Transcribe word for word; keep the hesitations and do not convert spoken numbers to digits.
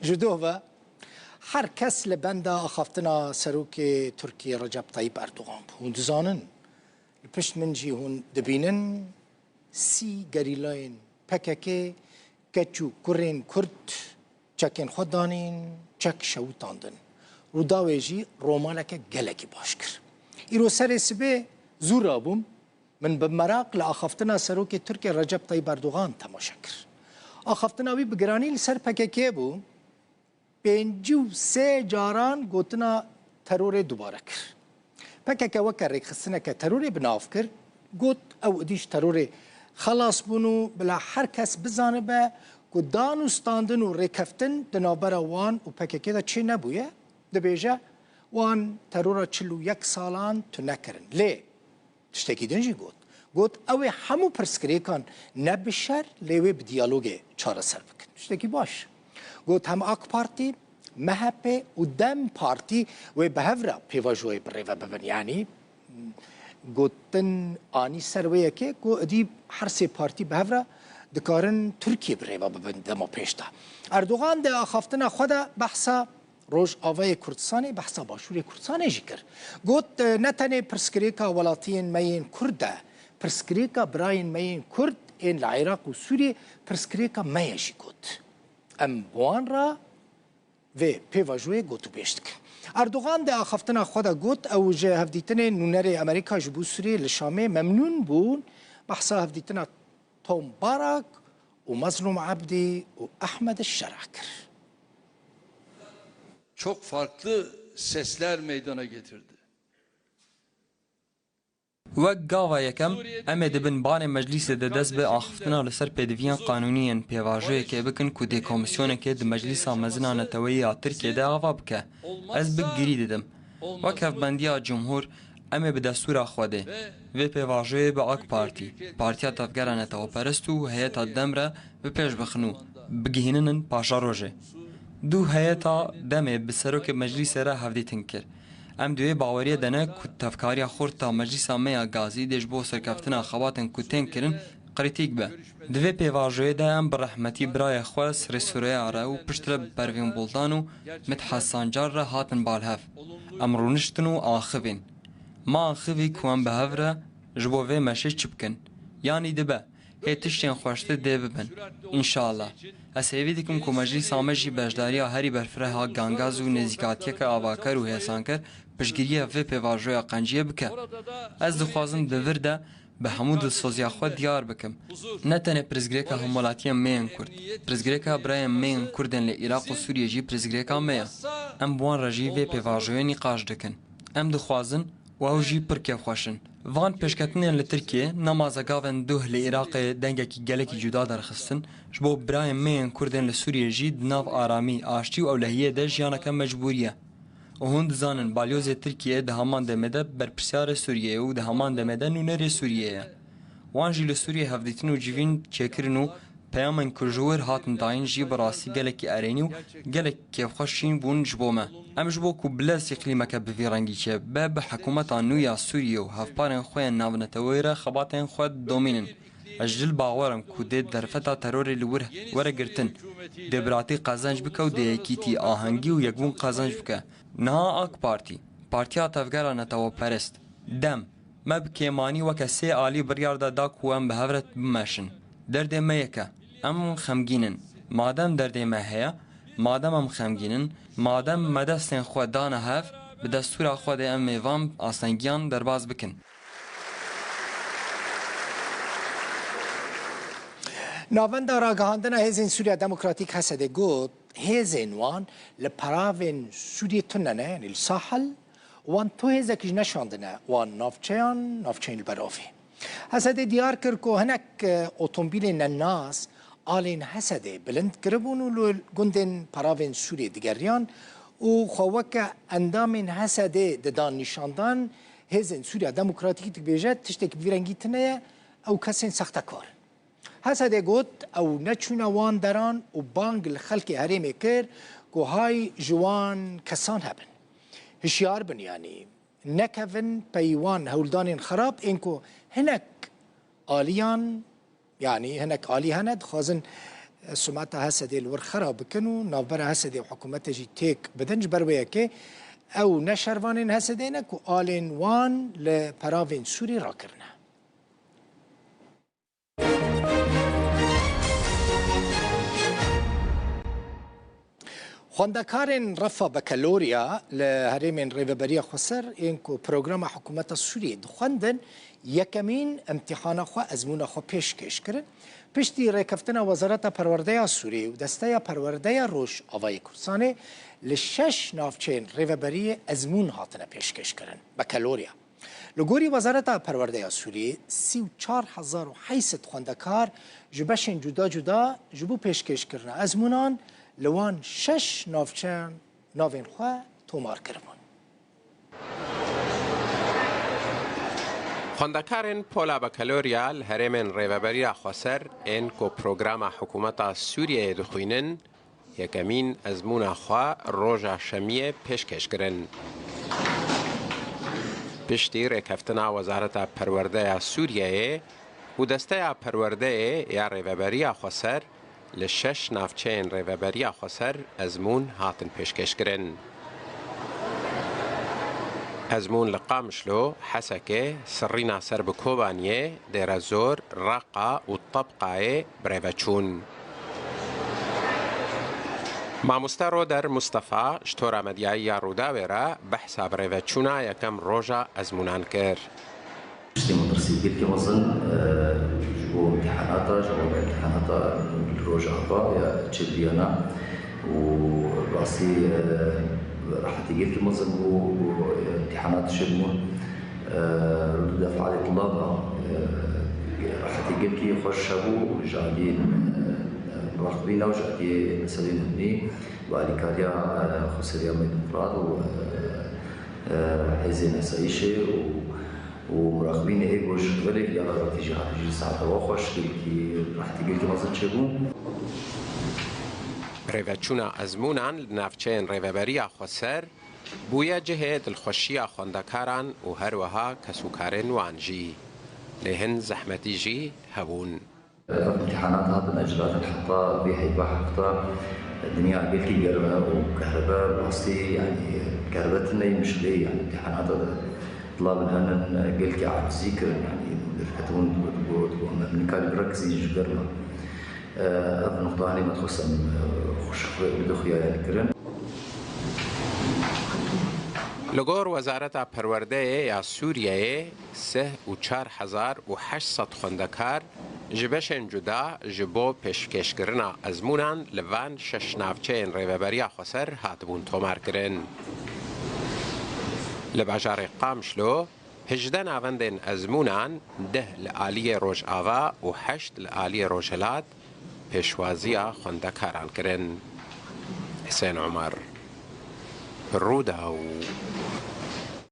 Ji doh ve her kes li benda axaftina serokê Tirkiyê Recep Tayyip Erdogan bû. Hûn dizanin, li pişt min jî hûn dibînin, sî gerîlayên P K K, keç û kurên Kurd çekên xwe danîn, çek şewitandin. Rûdawê jî romaleke gelekî baş kir. Îro serê sibê zû rabûm, min bi meraq li axaftina serokê Tirkiyê Recep Tayyip Erdogan temaşe kir. Axaftina wî bi giranî li ser P K K bû, pêncî û sê caran gotina terorê dubare kir. P K K weke rêkxistineke terorê bi nav kir, got, ew êdî ji terorê xelas bûn û bila her kes bizanibe ku dan û standin û rêkeftin di navbera wan û P K K de çênebûye, dibêje, wan terora çil û yek salan tune kirin. Lê tiştekî din jî got. Got, ew ê hemû pirsgirêkan ne bi şer, lê wê bi diyalogê çareser bikin. Tiştekî baş. Got, hem AK Partî, M H P û DEM Partî wê bi hev re pêvajoyê bi rê ve bibin. Yanî gotin anî ser wê yekê ku êdî her sê partî bi hev re dikarin Tirkiyê bi rê ve bibin dema pêş de. Erdogan di axaftina xwe de behsa Rojavayê Kurdistanê, behsa Başûrê Kurdistanê jî kir. Got, ne tenê pirsgirêka welatiyên me yên Kurd e, pirsgirêka birayên me yên Kurd ên li Iraq û Sûriyê pirsgirêka me ye jî got. Em bi wan re vê pêvajoyê gotûbêj dikin. Erdogan di axaftina xwe de got, ew ji hevdîtinên nûnerê Amerîka ji bo Sûriyê li Şamê memnûn bûn, behsa hevdîtina Tom Barak û Mazlûm Ebdî û Ehmed Şera kir. Çok farklı sesler meydana getirdi. Wek gava yekem, em ê di bin barê meclîsê de dest bi axiftina li ser pêdiviya qanûnî yên pêvajoyekê bikin ku dê komîsyonekê di Meclîsa Mezin a Neteweyî ya Tirkiyê de ava bike. Ez bi girî didim. Wek hevbendiya cumhûr, em ê bi destûra Xwedê, vê pêvajoyê bi AK Partî, Partiya Tevgera Neteweperest û Heyeta DEM re bi pêş bixin û bigihîninin paşerojê. Dû heyeta DEMê bi serokê meclîsê re hevdîtin kir. Em di wê baweriyê de ne ku tevkariya xurt a meclîsa me ya gazî dê ji bo serkeftina xebatên ku tên kirin, krîtîk be. Di vê pêvajoyê de em bi rehmetî birayê xwe Sirê Sûreya re û piştre bi Pervîn Buldan û Mithat Sancar re hatin balhev. Em rûniştin û axivîn. Me axivî ku em bi hev re ji bo vê meşê çi bikin. Yanî dibe, hê tiştên xweştir dê bibin. Înşallah. Ez hêvî dikim ku meclîsa me jî beşdariya herî berfireh a gangaz û nêzîkatiyeke avaker û hêsanker piştgiriya vê pêvajoya qenciyê bike. Ez dixwazim di vir de bi hemû dilsoziya xwe diyar bikim. Ne tenê pirsgirêka hemwelatiyên me yên Kurd, pirsgirêka birayên me yên Kurd ên li Iraq û Sûriyê jî pirsgirêka me ye. Em bi wan re jî vê pêvajoyê nîqaş dikin. Em dixwazin û ew jî pir kêfxweş in. Van pêşketinên li Tirkiyê, nemaze gavên duh li Iraqê dengekî gelekî cuda derxistin, ji bo birayên me yên Kurd ên li Sûriyê jî di nav aramî, aştî û ewlehiyê de jiyaneke mecbûrî ye. Û hûn dizanin, balyozê Tirkiyê di heman demê de berpirsyarê Sûriyê ye û di heman demê de nûnerê Sûriyê ye. Wan jî li Sûriyê hevdîtin û civîn çêkirin û peyamên ku ji wir hatin dayîn jî bi rastî gelekî erênî û gelek kêfxweşîn bûn ji bo me. Em ji bo ku bi lez îqlîmeke bi vî rengî çêbibe, bi hikûmeta nû ya Sûriyê û hevparên xwe yên navneteweyî re xebatên xwe didomînin. Ez ji dil bawer im ku dê derfeta terorê li wir were girtin, dê biratî qezenc bike û dê yekîtî, ahengî û yekbûn qezenc bike. Niha AK Partî, Partiya Tevgera Neteweperest, DEM, me bi kêmanî weke sê alî biryar de da ku em bi hev re bimeşin. Derdê me yek e. Em xemgîn in. Madem derdê me heye, madem em xemgîn in, madem me destên xwe dane hev, bi destûra Xwedê em ê van astengiyan derbas bikin. Navenda Ragihandina Hêzên Sûriya Demokratîk, H S D'ê, got, hêzên wan li peravên Sûriyê tune ne, yanî li Sahel, wan tu hêzekî jî neşandine wan navçeyan, navçeyên li ber avê. H S D'ê diyar kir ku hinek, e, otomobîlên nenas alên H S D'ê bilind kiribûn û li gundên peravên Sûriyê digeriyan û xwe weke endamên H S D'ê didan nîşandan, Hêzên Sûriya Demokratîk dibêje tiştekî bi vî rengî tune ye, ew kesên sextekar in. H S D'ê got, ew neçûne wan deran û bang li xelkê herêmê kir ku hay ji wan kesan hebin. Hişyar bin, yanî nekevin pey wan hewldanên xerab ên ku hinek aliyan, yanî hinek alî hene dixwazin Sumeta Hesedê li wir xera bikin û navbera Hesedê û hikûmetê jî têk bidin. Ji ber wê yekê ew ne şervanên Hesedê ne ku alên wan li peravên Sûrî rakirine. Xwendekarên Refa Bekelorya li herêmên Rêveberiya Xweser ên ku programa hikûmeta Sûriyê dixwendin, yekemîn imtîhana xwe, ezmûna xwe pêşkêş kirin. Piştî rêkeftina Wezareta Perwerdeya Sûriyê û Desteya Perwerdeya Rojavayê Kurdistanê li şeş navçeyên Rêveberiyê ezmûn hatine pêşkêş kirin. Bekelorya. Li gorî Wezareta Perwerdeya Sûriyê, sî û çar hezar û heyt sed xwendekar ji beşên cuda cuda ji bo pêşkêşkirina ezmûnan li wan şeş navçeyan navên xwe tomar kiribûn. Xwendekarên Pola Bekelorya li herêmên Rêveberiya Xweser ên ku programa hikûmeta Sûriyeyê dixwînin, yekemîn ezmûna xwe roja Şemiyê pêşkêş kirin. Piştî rêkeftina Wezareta Perwerdeya Sûriyeyê û Desteya Perwerdeyê ya Rêveberiya Xweser, li şeş navçeyên Rêveberiya Xweser ezmûn hatin pêşkêşkirin. Ezmûn li Qamişlo, Hesekê, Sirrîna ser bi Kobaniyê, Dêrezor, Reqa û Tebqayê birêve çûn. Mamoste Roder Mustafa ji Tora Medyayî ya Rûdawê re behsa birêveçûna yekem roja ezmûnan kir. Piştî metirsî gelkî mezin, e, ji bo îmtîhanata, ji bo îmtîhanata li Rojava ya çêbiyana û rastî, e, rehetî gelkî mezin bû, bû îmtîhanat çêbûn. E, li du defadê tila da, e, rehetî gelkî xweş hebû, ji aliyê, e, muraxibîna û ji aliyê meselên hûnî, bi alîkariya, e, Xweseriya Meydûn Firat û, e, e, hêzên asayîşê û û muraxibînê ê ku ji xeberê ya Xebatî jî hatî jî saeta wa xweş, gelkî rehetî gelkî mezin çêbû. Birêveçûna ezmûnan li navçeyên Rêveberiya Xweser bûye cihê dilxweşiya xwendekaran û her wiha kesûkarên wan jî. Lê hin zehmetî jî hebûn. Ev îmtîhanat hatin ecêlkirin heta vê heyva hefta dinya gelkî germ e û kehrebe rastî, yanî kehrebe tune yî mişkilê, yanî îmtîhanata de tulabên henin gelkî acizî kirin, yanî diketibûn digot, digot, digot, em nikarî birekizîn ji germa. Ev nuqta hanî me dixwestin, xweş, xwe bide xuya, yanî kirin. Li gor Wezareta Perwerdeyê ya Sûriyeyê, sih û çar hezar û heşt sed xwendekar ji beşên cuda ji bo pêşkêşkirina ezmûnan li van şeş navçeyên Rêveberiya Xweser hatibûn tomarkirin. Li bajarê Qamişlo, hejdeh navendên ezmûnan, deh li aliyê Rojava û heşt li aliyê Rojhilat, pêşwaziya xwendekaran kirin. Hisên Omer, Rûdaw.